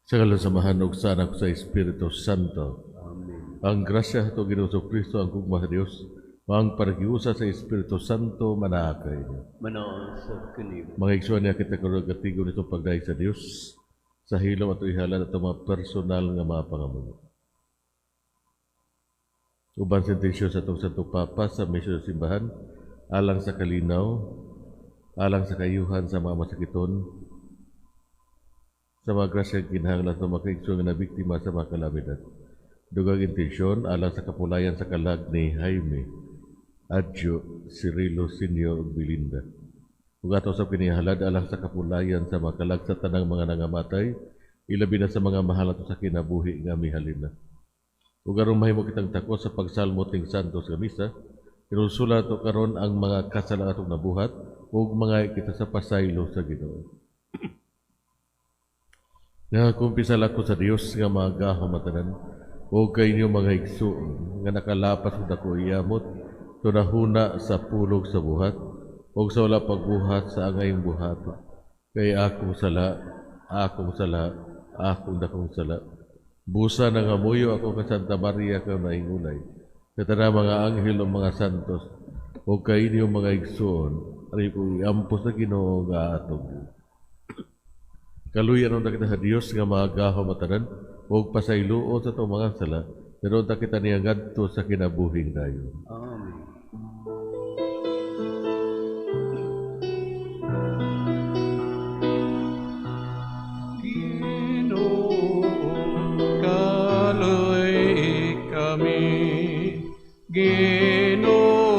Sa ngalan sa Amahan ug sa Anak, sa Espiritu Santo. Amen. Ang grasya ato Ginoo Kristo, ang gugma sa Dios, ang pakiugsa sa Espiritu Santo manaa kaninyo. Manaa sab kanimo. Mga igsoon, niya kita karon gatigon itong pagdayeg sa Dios sa hilom ato ihalad ato mga personal nga mga pangamuyo. Uban sa intensyon sa atong Santo Papa sa misyon sa simbahan, alang sa kalinaw, alang sa kaayuhan sa mga masakiton, sa mga grasya kinahanglan sa mga kaigsoon nga nabiktima sa mga kalamidad. Dugang intensyon alang sa kapulayan sa kalag ni Jaime, Adjo, Cirilo Senior ug Belinda. Ug ato sa kinihalad alang sa kapulayan sa mga kalag sa tanang mga nangamatay, ilabi na sa mga mahal nato sa kinabuhi nga mihalin na. Ug aron mahimo kitang takos sa pagsalmo ting santos nga misa, hinulsulan nato karon ang mga kasalang atong nabuhat ug mga kita sa pasaylo sa Ginoo. Nagakumpisal ako sa Dios nga makagagahom tanan ug kaninyo, mga igsoon, nga nakalapas og dako yamot hunahuna sa pulog, sa buhat ug sa wala pagbuhat sa angayng buhaton. Kay akong sala, akong sala, akong dakong sala. Busa nangamuyo ako kang Santa Maria kang naingulay, sa tanang mga anghel ug mga santos, ug kaninyo, mga igsoon, aron ko iampo sa Ginoo nga atong Dios. Kaluy-an unta kita sa Dios nga makagagahom tanan ug pasayloon sa atong mga sala, pero unta kita niya ngadto sa kinabuhing dayon. Amen. Ginoo, kaluy kami. Ginoo,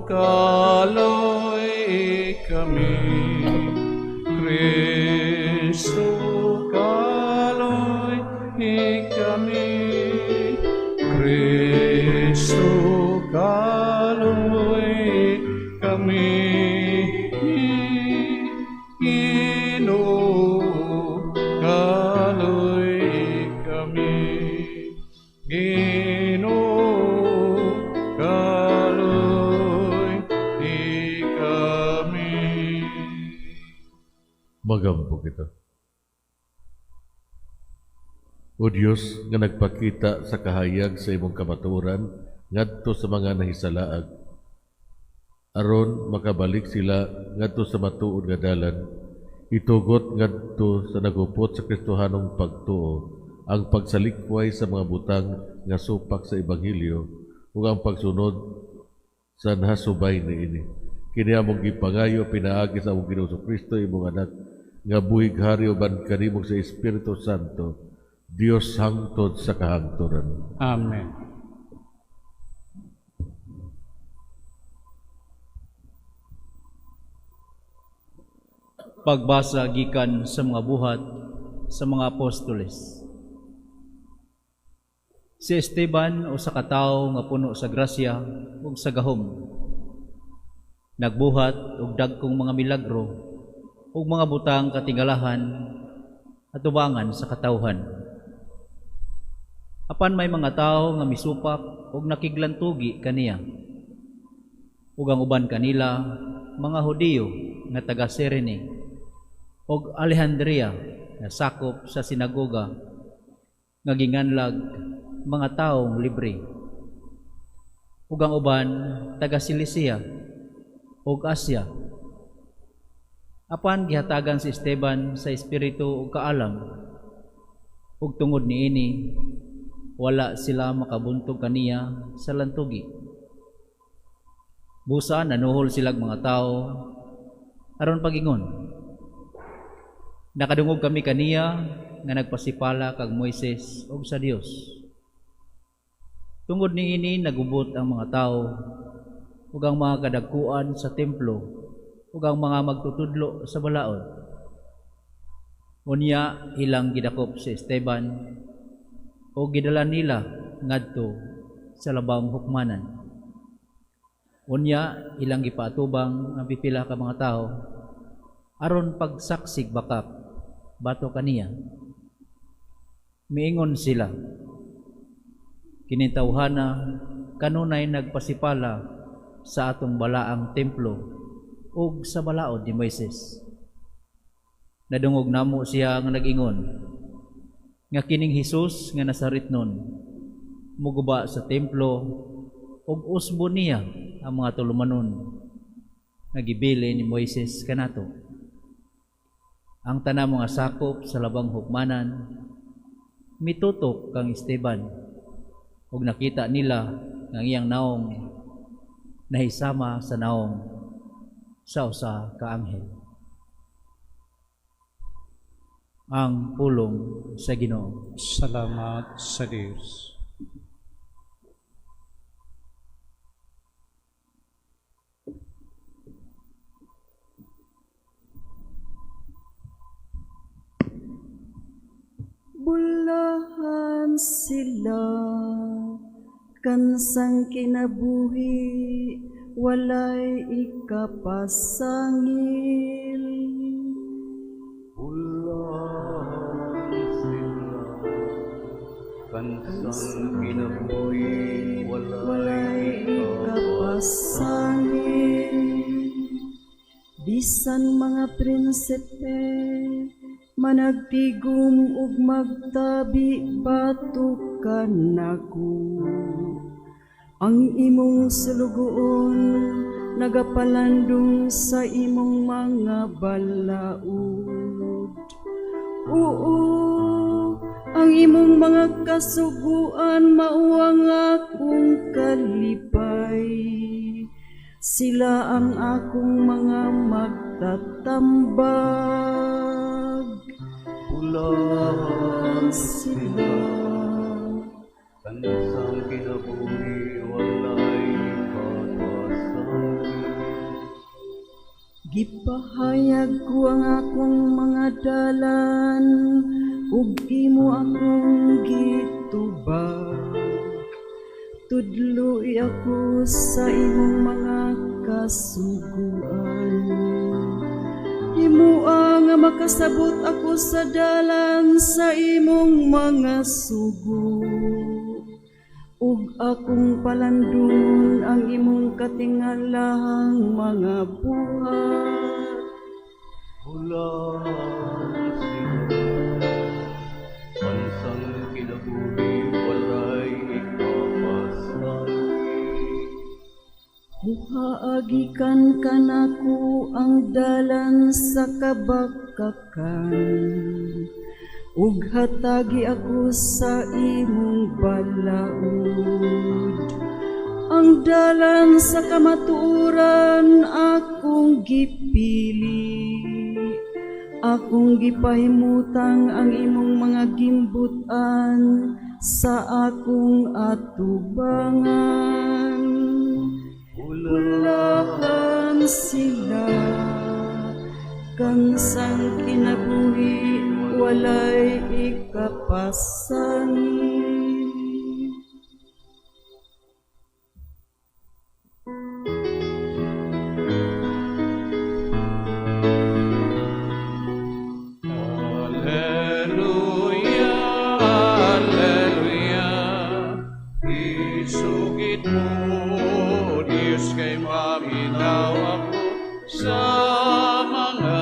kaluy kami. Kristo, kaluy kami. Kristo, kaluy kami. Ginoo, kaluy kami. Ginoo, kaluy kami. Magampo kita. O Dios nga nagpakita sa kahayag sa imong kamatuoran ngadto sa mga nahisalaag aron makabalik sila ngadto sa matuod nga dalan, itugot ngadto sa nagupot sa Kristohanong pagtuo ang pagsalikway sa mga butang nga supak sa ebanghelyo ug ang pagsunod sa nahasubay niini. Kini among gipangayo pinaagi sa among Ginoo Kristo, imong anak, nga buhi hari uban kanimo sa Espiritu Santo, Dios hangtod sa kahangturan. Amen. Pagbasa gikan sa mga Buhat sa mga Apostoles. Si Esteban usa ka tawo nga puno sa grasya ug sa gahom. Nagbuhat og dagkong mga milagro ug mga butang katingalahan atubangan sa katawhan. Apan may mga tawo nga misupak ug nakiglantugi kaniya. Ug ang uban kanila mga Hudiyo nga taga Cirene ug Alejandria nga sakop sa sinagoga nga ginganlag mga taong libre. Ug ang uban taga Cilicia ug Asia. Apan gihatagan si Esteban sa espiritu ug kaalam, ug tungod niini wala sila makabuntog kaniya sa lantugi. Busa nanuhol silag mga tao aron pagingon, "Nakadungog kami kaniya nga nagpasipala kag Moises ug sa Dios." Tungod niini nagubot ang mga tao ug ang mga kadagkuan sa templo ug ang mga magtutudlo sa balaod. Unya ilang gidakop si Esteban ug gidala nila ngadto sa labawng hukmanan. Unya ilang gipaatubang ang pipila ka mga tawo aron pagsaksig bakak bato kaniya. Miingon sila, "Kining tawhana kanunay nagpasipala sa atong balaang templo ug sa balaod ni Moises. Nadungog namo siya nga nag-ingon, Nga kining Hesus nga Nazaretnon muguba sa templo ug usbo niya ang mga tulumanon nga gibili ni Moises kanato. Ang tanang mga sakop sa labang hukmanan mitutok kang Esteban ug nakita nila nga ang iyang naong nahisama sa naong sa usa ka anghel. Ang pulong sa Ginoo. Salamat sa Dios. Bulahan sila kansang kinabuhi walay ikapasangil. Bulahan sila kansang kinabuhi walay ikapasangil. Bisan mga prinsipe managtigum ug magtabi batok kanako. Ang imong sulugoon nagapalandong sa imong mga balaod. Oo, ang imong mga kasuguan mao ang akong kalipay. Sila ang akong mga magtatambag. Bulahan sila kansang kinabuhi walay ikapasangil. Gipahayag ko ang akong mga dalan ug imo akong gitubag. Tudloi ako sa imong mga kasuguan. Himua nga makasabot ako sa dalan sa imong mga sugo. Ug akong palandungon ang imong katingalahang mga buhat. Bulahan sila kansang kinabuhi walay ikapasangil. Muhaagikan kanako ang dalan sa kabakakan, ug hatagi ako sa imong balaod. Ang dalan sa kamatuoran akong gipili, akong gipahimutang ang imong mga gimbutan sa akong atubangan. Bulahan sila kansang kinabuhi walay ikapasangil. Alleluia, Alleluia. Isugid mo, Diyos, kay maminaw ako sa mga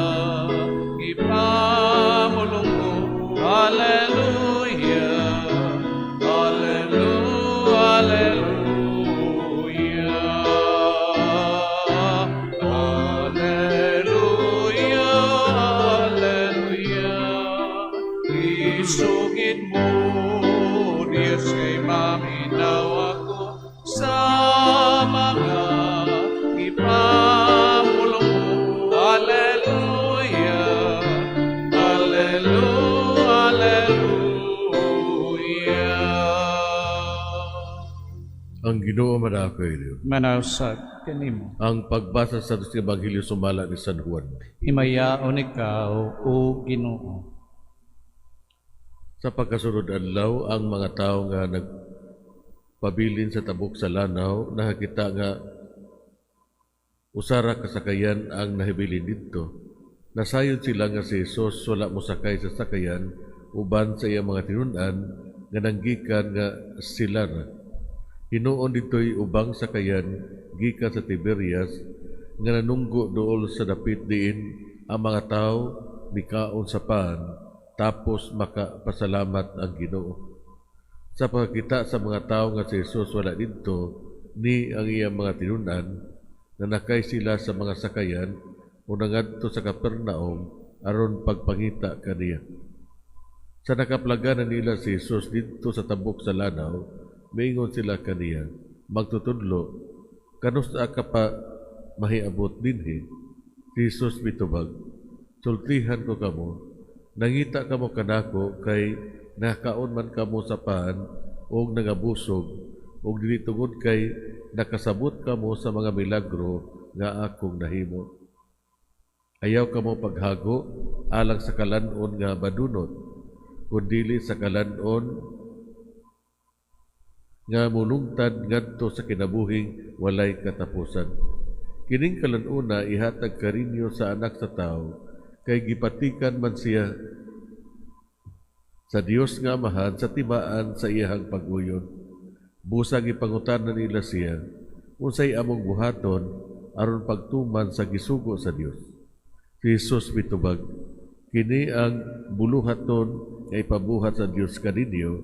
gipamulong mo. Alleluia, Alleluia, Alleluia. Alleluia, Alleluia. Isugid mo, Diyos, kay maminaw ako sa mga gipamulong mo. Alleluia, Alleluia, Alleluia. Ang Ginoo manaa kaninyo. Manausab kanimo. Ang pagbasa sa Santos Ebanghelyo sumala ni San Juan. Himayaon ikaw, o Ginoo. Sa pagkasunod adlaw, ang mga tawo nga nagpabilin sa tabok sa lanaw nakakita nga usa ra ka sakayan ang nahibilin didto. Nasayod sila nga si Jesus wala mosakay sa sakayan uban sa iyang mga tinun-an nga nanggikan nga sila ra. Hinuon didto'y ubang sakayan gikan sa Tiberias nga nanunggo duol sa dapit diin ang mga tawo mikaon sa pan. Tapos makapasalamat ang Ginoo. Sa pagkita sa mga tawo nga si Jesus wala didto ni ang iyang mga tinun-an, nanakay sila sa mga sakayan o nangadto sa Capernaum aron pagpangita kaniya. Sa nakaplagan na nila si Jesus didto sa tabok sa lanaw, miingon sila kaniya, "Magtutudlo, kanus-a ka pa mahiabot dinhi?" Si Jesus mitubag, "Sultihan ko kamo, nangita kamo kanako kay nakaon man kamo sa pan og nangabusog, ug dili tungod kay nakasabot kamo sa mga milagro nga akong nahimo. Ayaw kamo paghago alang sa kalan-on nga madunot, kundili sa kalan-on nga mulungtad ngadto sa kinabuhing walay katapusan. Kining kalan-ona ihatag kaninyo sa Anak sa Tawo, kay gipatikan man siya sa Dios nga Amahan sa timaan sa iyahang pag-uyon." Busa gipangutana nila siya, "Unsay among buhaton aron pagtuman sa gisugo sa Dios?" Si Jesus mitubag, "Kini ang buluhaton nga ipabuhat sa Dios kaninyo,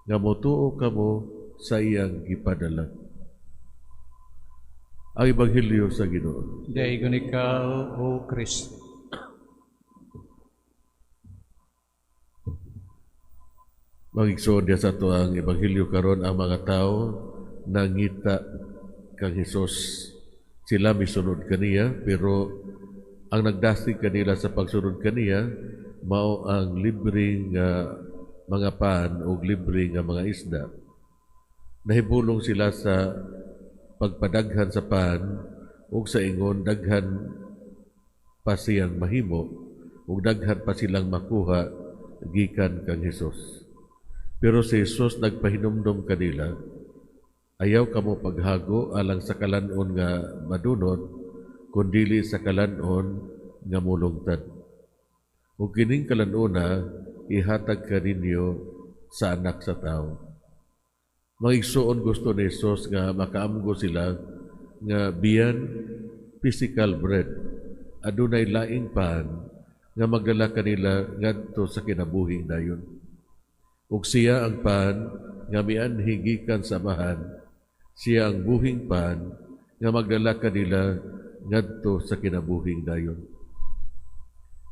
nga motuo kamo sa iyang gipadala." Ang Ebanghelyo sa Ginoo. Daygon ikaw, O Kristo. Mga igsoon, diha sa ato ang Ebanghelyo karon, ang mga tao nangita kang Hesus, sila misunod kaniya, pero ang nagdasig kanila sa pagsunod kaniya mao ang libre nga mga pan o libre nga mga isda. Nahibulong sila sa pagpadaghan sa pan ug sa ingon daghan pa siyang mahimo ug daghan pa silang makuha gikan kang Hesus. Pero si Hesus nagpahinumdom kanila, ayaw kamo paghago alang sa kalan-on nga madunot, kundili sa kalan-on nga mulungtad. Ug kining kalan-ona ihatag kaninyo sa Anak sa Tawo. Mga igsoon, gusto ni Hesus nga makaamgo sila nga biyan physical bread, adunay laing pan nga magdala kanila ngadto sa kinabuhing dayon. Ug siya ang pan nga mianhi gikan sa Amahan, siya ang buhing pan nga magdala kanila ngadto sa kinabuhing dayon.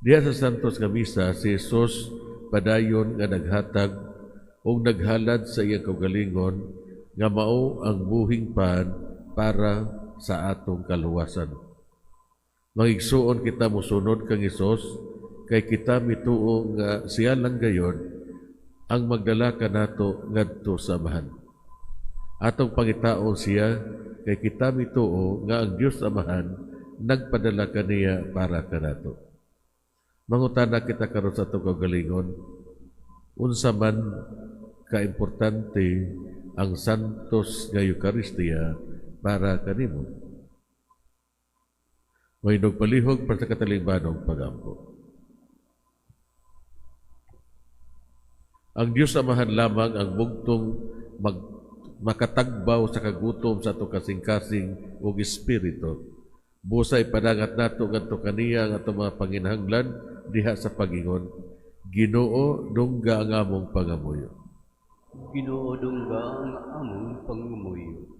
Diha sa Santos nga Misa, si Jesus padayon nga naghatag ug naghalad sa iyang kaugalingon nga mao ang buhing pan para sa atong kaluwasan. Mga igsoon, kita mosunod kang Hesus kay kita mituo nga siya lang gayon ang magdala kanato ngadto sa Amahan. Atong pangitaon siya kay kita mituo nga ang Dios Amahan nagpadala kaniya para kanato. Mangutana kita karon sa atong kaugalingon, unsa man kaimportante ang Santos nga Eucharistia para kanimo? Mahindog palihog para sa katalingbanong pagampo. Ang Dios Amahan lamang ang bugtong makatagbaw sa kagutom sa atong kasing-kasing ug espiritu. Busay padangat nato ngadto kaniya ang atong mga panginahanglan diha sa pagingon, Ginoo, dungga ang among pangamuyo. Ginoo, dungga ang among pangamuyo.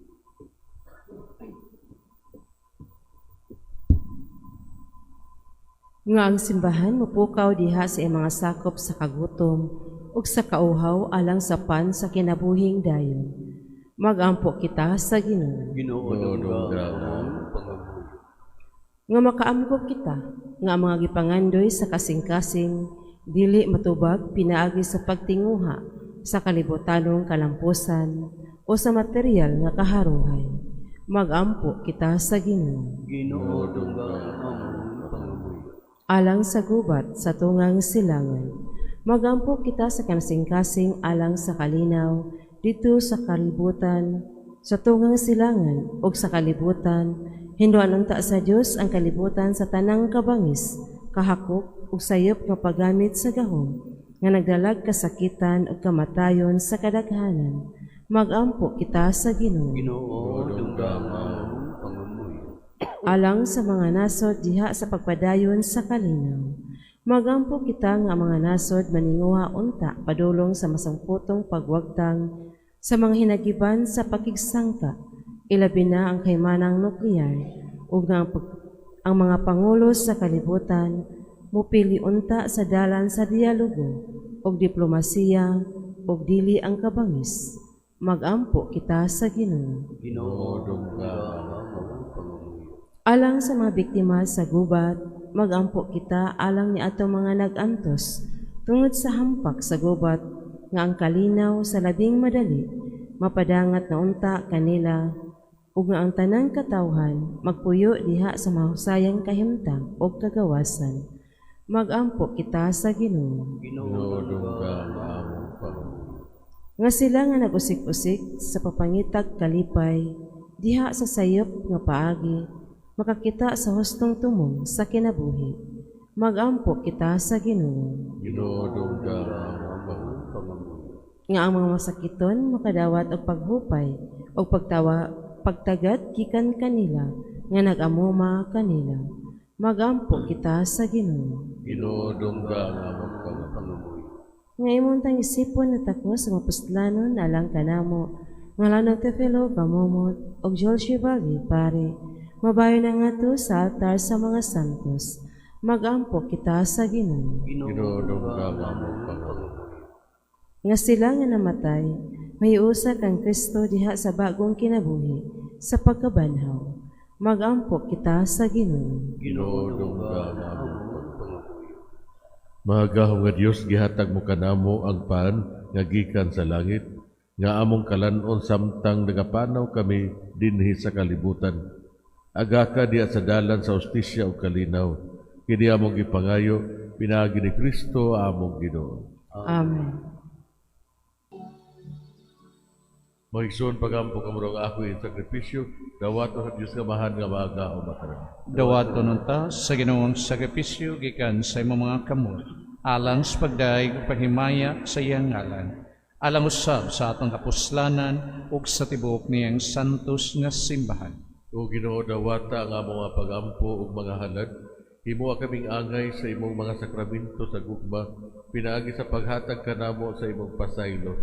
Nga ang simbahan mopukaw diha sa iyang mga sakop sa kagutom ug sa kauhaw alang sa pan sa kinabuhing dayon. Magampo kita sa Ginoo. Ginoo, dungga ang among pangamuyo. Nga makaamgo kita nga ang mga gipangandoy sa kasing-kasing dili matubag pinaagi sa pagtinguha sa kalibutanong kalampusan o sa material nga kaharuhay. Magampo kita sa Ginoo. Ginoo, dungga ang among pangamuyo. Alang sa gubat sa tungang silangan, magampo kita sa kasing-kasing alang sa kalinaw dito sa kalibutan, sa tungang silangan o sa kalibutan. Hinduan unta sa Dios ang kalibutan sa tanang kabangis, kahakop ug sayop nga paggamit sa gahom nga nagdalag kasakitan ug kamatayon sa kadaghanan. Magampo kita sa Ginoo. Ginoo, dungga ang among pangamuyo. Alang sa mga nasod diha sa pagpadayon sa kalinaw, Magampo kita nga ang mga nasod maninguha unta padulong sa masangputong pagwagtang sa mga hinagiban sa pakigsangka, ilabi na ang kaymanang nuklear ug nga ang mga pangulo sa kalibutan mupili unta sa dalan sa dialogo ug diplomasiya ug dili ang kabangis. Magampo kita sa Ginoo. Ginoo, dungga ang among pangamuyo. Alang sa mga biktima sa gubat, magampo kita alang ni atong mga nag-antos tungod sa hampak sa gubat nga ang kalinaw sa labing madali mapadangat na unta kanila ug nga ang tanang katawhan magpuyo diha sa mahusayang kahimtang ug kagawasan. Magampo kita sa Ginoo. Ginoo, dungga ang among pangamuyo. Nga sila nga nag-usik-usik sa papangitag kalipay diha sa sayop nga paagi makakita sa hustong tumong sa kinabuhi. Magampo kita sa Ginoo. Ginoo, dungga ang among pangamuyo. Nga ang mga masakiton makadawat og paghupay og pagtawa pagtagad gikan kanila nga nag-amuma kanila. Magampo kita sa Ginoo. Ginoo, dungga ang among pangamuyo. Nga imong tangisipon na tako sa mapustlanon alang kanamo, ngalan og Tefilo Pamomot og Joel Chevalier pare, mabayo na ngadto sa altar sa mga santos. Magampo kita sa Ginoo. Ginoo, dungga ang among pangamuyo. Nga sila nga namatay, mahiusa kang Kristo diha sa bagong kinabuhi sa pagkabanhaw. Magampo kita sa Ginoo. Ginoo, dungga ang among pangamuyo. Mahagahom nga Dios, gihatag mo kanamo ang pan nga gikan sa langit, nga among kalanon samtang nagapanaw kami dinhi sa kalibutan. Agaka diha sa dalan sa hustisya ug kalinaw. Kini among gipangayo pinaagi ni Kristo among Ginoo. Amen. Mga igsoon, pagampo kamo ang ako ing sakripisyo, dawaton sa Dios nga Amahan nga mahagahom matanan. Dawaton unta sa Ginoong sakripisyo gikan sa imong mga kamot, alang sa pagdayeg ug paghimaya sa iyang ngalan, alang usab sa atong kapuslanan ug sa tibuok niyang santos nga simbahan. O Ginoo, dawata ang among mga pagampo ug mga halad, himoa kaming angay sa imong mga sakramento sa gugma, pinaagi sa paghatag kanamo sa imong pasaylo.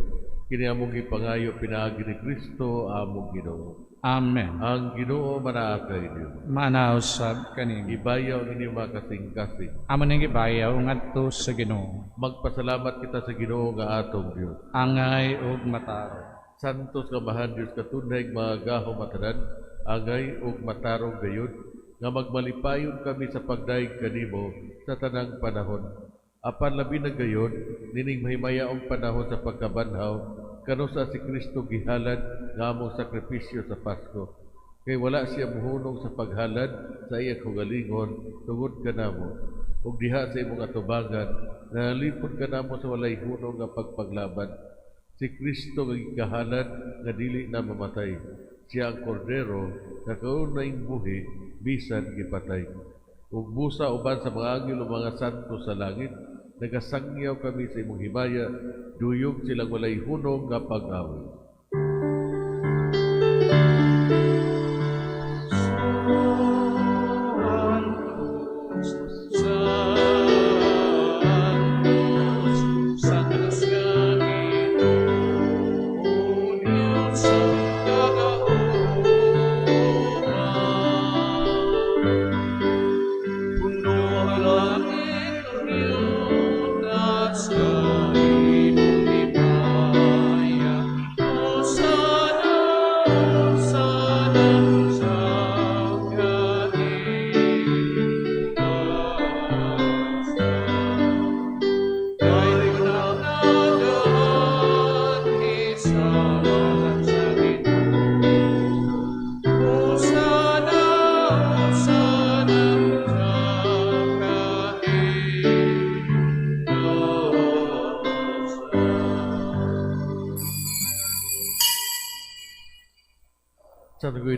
Kini among gipangayo pinaagi ni Kristo among Ginoo. Amen. Ang Ginoo manaa kaninyo. Maanaa usab kanimo. Ibayaw ang inyong mga kasing-kasing. Amo ning gibayaw ngadto sa Ginoo. Magpasalamat kita sa Ginoo nga atong Dios. Angay ug matarong. Santos nga Amahan Dios katunay mahagahom matanan, angay ug matarong gayud nga magmalipayon kami sa pagdayeg kanimo sa tanang panahon. Apan labi na gayud nining mahimayaong panahon sa pagkabanhaw kanusa si Kristo gihalad nga among sakripisyo sa Pasko. Kay wala siya muhunong sa paghalad sa iya kaugalingon tungod kanamo. Ug diha sa imong atubangan nalipod kanamo sa walay hunong nga pagpaglaban. Si Kristo nga gikahalad nga dili na mamatay. Siya ang kordero nga kaunay buhi bisan gipatay. Ug busa uban sa mga anghel ug mga santo sa langit, nagasangyaw kami sa imong himaya, duyog silang walay hunong nga pag-awit.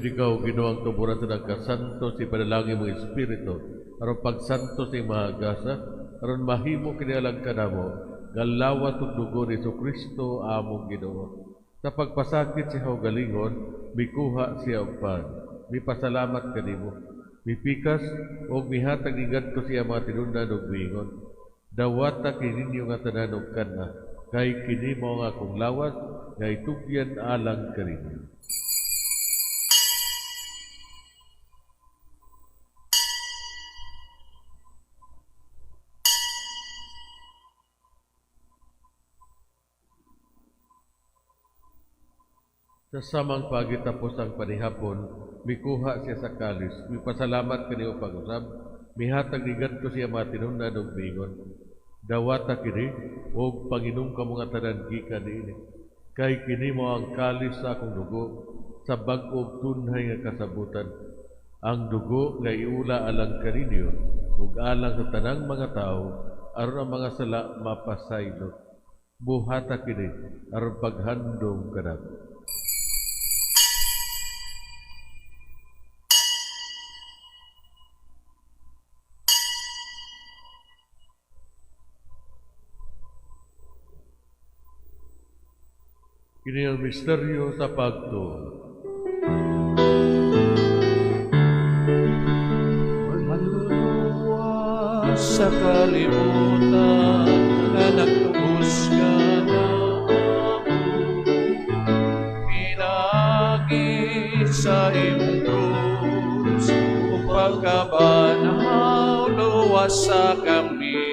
Ikaw, Ginoo, ang tuburan sa nagkasanto, si panalangin mong Espiritu, aron pagsanto sa imong mga gasa, aron mahimo kinialang kanamo, nga lawas ug dugo ni Jesucristo among Ginoo. Sa pagpasakit siya kaugalingon, mikuha siya og pan, mipasalamat kanimo, mipikas og mihatag ni ngadto siya mga tinun-an og miingon. Dawata kini ninyo nga tanan og kana, kay kini mao ang akong lawas nga itugyan alang kaninyo. Sa samang paagi tapos ang panihapon, mikuha siya sa kalis, mipasalamat kaniyo pag-usab, mihatag ni ngadto sa iyang mga tinun-an og miingon, Dawata kini og panginom kamo nga tanan gikan niini, kay kini mao ang kalis sa akong dugo sa bag-ong tunhay nga kasabutan. Ang dugo nga iula alang kaninyo ug alang sa tanang mga tawo aron ang mga sala mapasaylo. Buhata kini aron paghandom kanako. Kini ang misteryo sa pagtuo. Manluluwas sa kalibutan nga nagtubos kanamo pinaagi sa imong krus ug pagkabanhaw luwasa kami.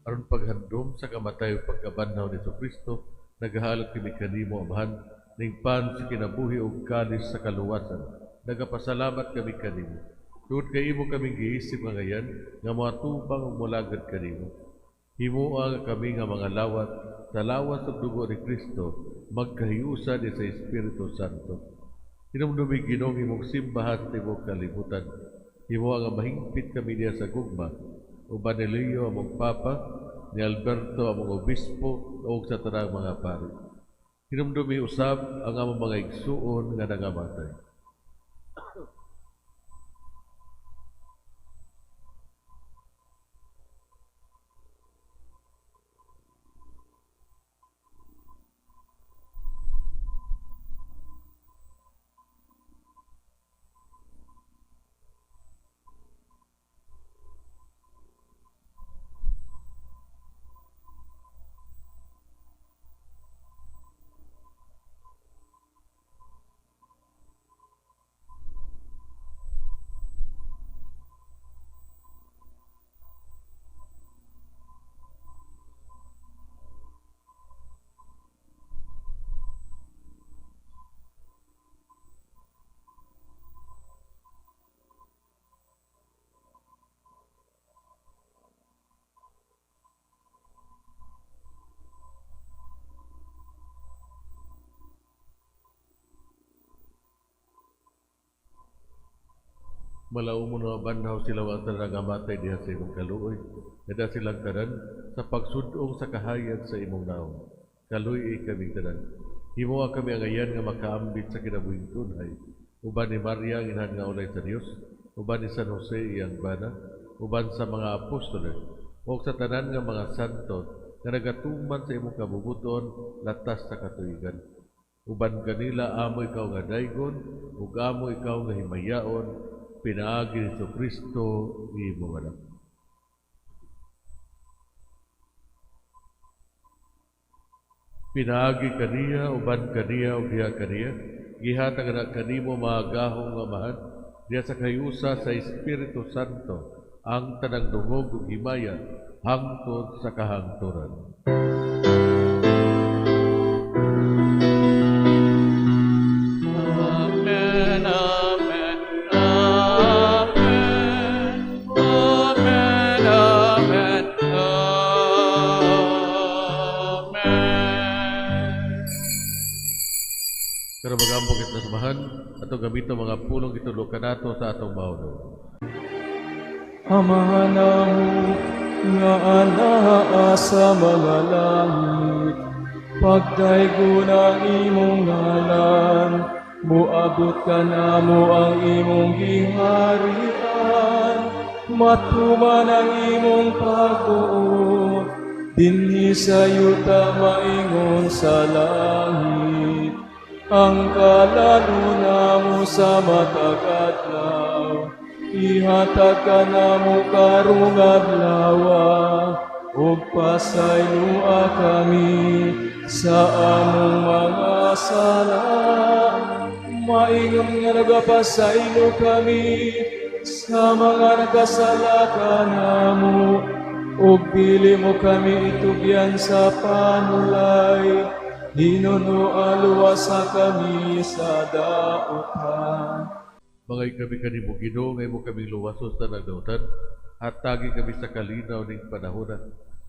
Aron paghandom sa kamatay ug pagkabanhaw ni Kristo, nagahalad kami kanimo, Amahan, ning pan sa kinabuhi ug kalis sa kaluwasan. Nagapasalamat kami kanimo. Tungod kay imo kaming giisip nga ngayan nga moatubang ug molagad kanimo. Himoa nga kami nga mga lawat sa lawas ug dugo ni Kristo magkahiusa ni sa Espiritu Santo. Hinumdumi Ginoong imong simbahan sa tibuok kalibutan. Himoa nga mahingpit kami niya sa gugma. Uban ni Leo among Papa, ni Alberto among Obispo ug sa tanang mga pari. Hinumdumi usab ang among mga igsuon nga nangamatay. Malaumo nga banhaw sila ang tanan nga diha sa imong kaluoy. Ngada silang tanan sa pagsudong sa kahayag sa imong naong. Kaluy-i kaming tanan. Himoa kami angayan nga makaambit sa kinabuhing tunhay. Uban ni Maria ang inahan nga ulay sa Dios, uban ni San Jose iyang bana, uban sa mga apostoles, ug sa tanan nga mga santo nga nagatuman sa imong kabubuton latas sa katuigan. Uban kanila amo ikaw nga daygon, ug amo ikaw nga himayaon, pinaagi ni Kristo imong anak. Pinaagi kaniya, uban kaniya, ug diha kaniya, gihatag na kanimo mga gahom nga Amahan, diha sa kahiusa sa Espiritu Santo, ang tanang dungog ug himaya hangtod sa kahangturan. Amen, amen, amen, amen, amen, amen. Pero mag-ampo kita sa Amahan, atong gamiton mga pulong gitudlo kanato sa atong maunong. Amahan namo nga anaa sa mga langit, pagdaygon ang imong ngalan, moabot kanamo ang imong giharian, matuman ang imong pagbuot, dinhi sa yuta maingon sa langit. Ang kalan-on namo sa matag adlaw, Ihatag ka namo karong adlaw, ug pasayloa kami sa among mga sala, maingon nga nagapasaylo kami sa mga nagkasala kanamo, ug dili mo kami itugyan sa panulay, hinunoa luwasa kami sa dautan. Mangay kami kanimo Ginoo, nga imo kaming luwason sa nagdautan, hatagi kami sa kalinaw ning panahona.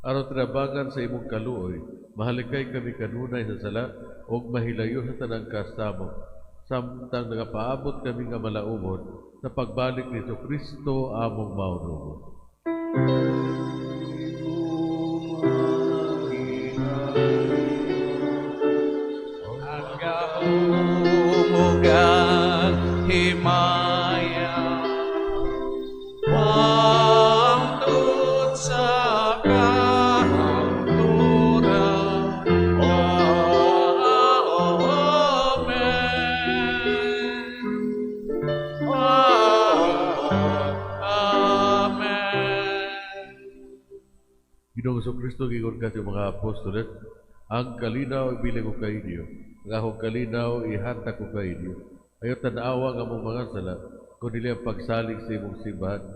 Aron tinabangan sa imong kaluoy, mahalikay kami kanunay sa sala ug mahilayo sa tanang kasamok, samtang nagapaabot kami nga malaumon sa pagbalik ni Kristo among Maonubo. Ang gahumugang himaya, wangtod sa kahangturan. Amen. Amen. Ginoong Kristo, giingon ka sa mga apostoles, ang kalinaw ibilin ko kainyo, ang akong kalinaw ihatag ko kainyo. Ayaw tan-awa ang among mga sala, kun dili ang pagsalig sa imong simbahan,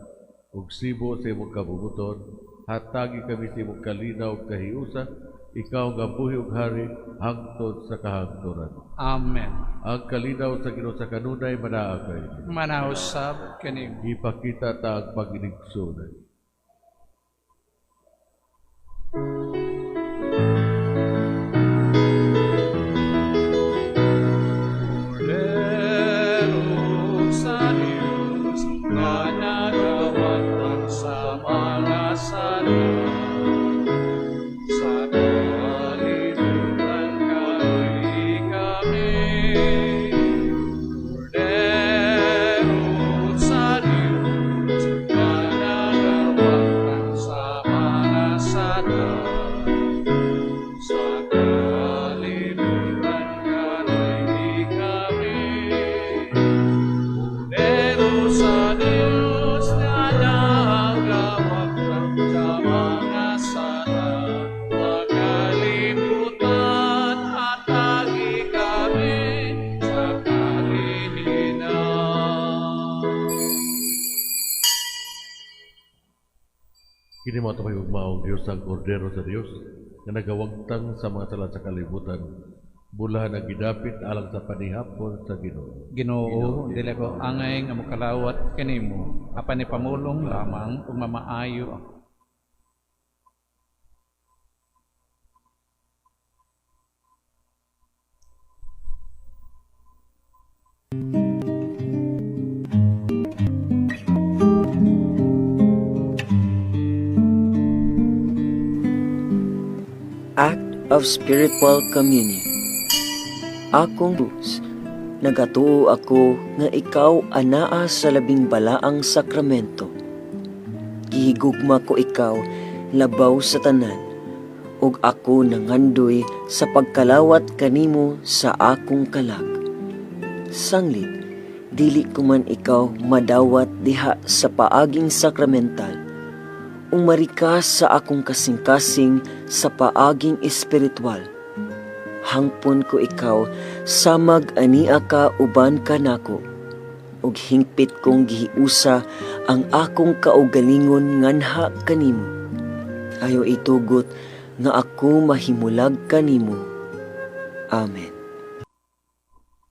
ug sibo sa imong kabumuton, hatagi kami sa imong kalinaw ug kahiusa, ikaw nga buhi ug hari hangtod sa kahangturan. Amen. Ang kalinaw sa Ginoo sa kanunay manaa kaninyo. Manausab kanimo. Ipakita ta ang pag-inigsoon. Kordero sa Diyos nga nagawagtang sa mga sala, sa kalibutan kaluoyi kami. Kordero sa Diyos nga nagawagtang sa mga sala, sa kalibutan kaluoyi kami. Kordero sa Diyos nga nagawagtang sa mga sala, sa kalibutan hatagi kami sa kalinaw. Kini mao atong higugmaong Dios, ang Kordero sa Dios nga nagawagtang sa mga sala sa kalibutan. Bulahan ang gidapit alang sa panihapon sa Ginoo. Ginoo, dili ko angay nga mokalawat kanimo, apan ipamulong lamang ug mamaayo ako. Act of Spiritual Communion. Akong Diyos, nagatuo ako nga ikaw anaa sa labing balaang sakramento. Gihigugma ko ikaw labaw sa tanan, ug ako nangandoy sa pagkalawat kanimo sa akong kalag. Sanglit, dili ko man ikaw madawat diha sa paaging sakramental. Umari ka sa akong kasing-kasing sa paaging espiritual. Hangpon ko ikaw, samag ania ka uban ka nako. Ug hingpit kong gihiusa ang akong kaugalingon nganha kanimo. Ayaw itugot nga ako mahimulag kanimo. Amen.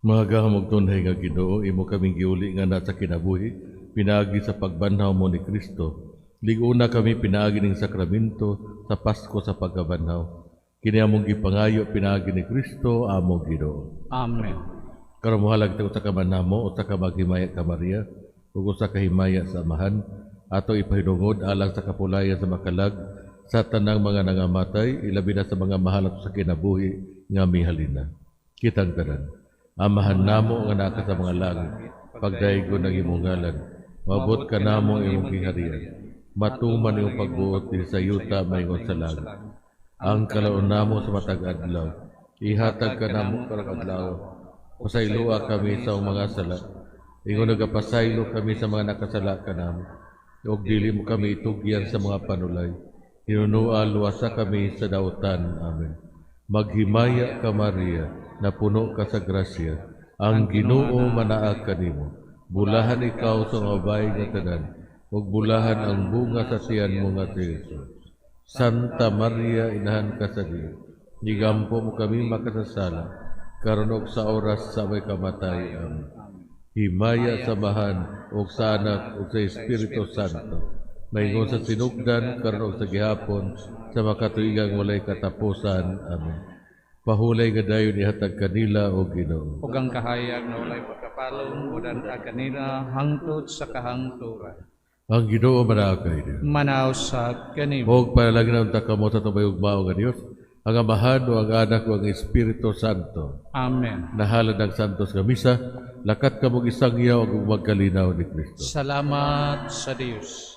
Mga gahamog tunhay nga Ginoo, imo kaming giuli nga nasa kinabuhi, pinaagi sa pagbanhaw mo ni Kristo. Liguna kami pinaagi ning sakramento sa Pasko sa pagkabanhaw. Kini among gipangayo pinaagi ni Kristo among Ginoo. Amen. Karon mohalag ta usa ka manamo, usa ka maghimaya ka Maria, ug usa ka himaya sa Amahan, ato ipahinungod alang sa kapulayan sa makalag sa tanang mga nangamatay, ilabi na sa mga mahal ato sa kinabuhi nga mihalina. Kitang tanan. Amahan namo nga naa ka sa mga langit, pagdaygon ang imong ngalan, maabot ka namo ang imong giharian. Matuman imong pagbuot dinhi sa yuta maingon sa langit. Ang kalaon namo sa matag adlaw, ihatag ka namo karong adlaw. Pasayloa kami sa mga sala, Ingon nagapasaylo kami sa mga nakasala kanamo. Ug dili mo kami itugyan sa mga panulay. Hinunua, luwasa kami sa dautan. Amen. Maghimaya ka, Maria, napuno ka sa grasya. Ang Ginoo manaa kanimo. Bulahan ikaw sa mga babae nga tanan, ug bulahan ang bunga sa tiyan mo nga si Jesus. Santa Maria, Inahan ka sa Dios. Igampo mo kami makasasala, karon ug sa oras sa among kamatay. Amen. Himaya sa Amahan, ug sa Anak, ug sa Espiritu Santo. Maingon sa sinugdan, karon ug sa gihapon, sa makatuigang walay katapusan. Amen. Pahulay nga dayon ihatag kanila, o Ginoo. Ug ang kahayag na walay pagkapalong mudan-ag kanila hangtod sa kahangturan. Ang Ginoo manaa kaninyo. Manaa usab kanimo. Og panalangin unta kamo sa atong ugmao nga Dios, ang Amahan o ang Anak o ang Espiritu Santo. Amen. Nahalad ang santos nga misa, lakat kamog isangyaw ug magkalinaw ni Kristo. Salamat sa Dios.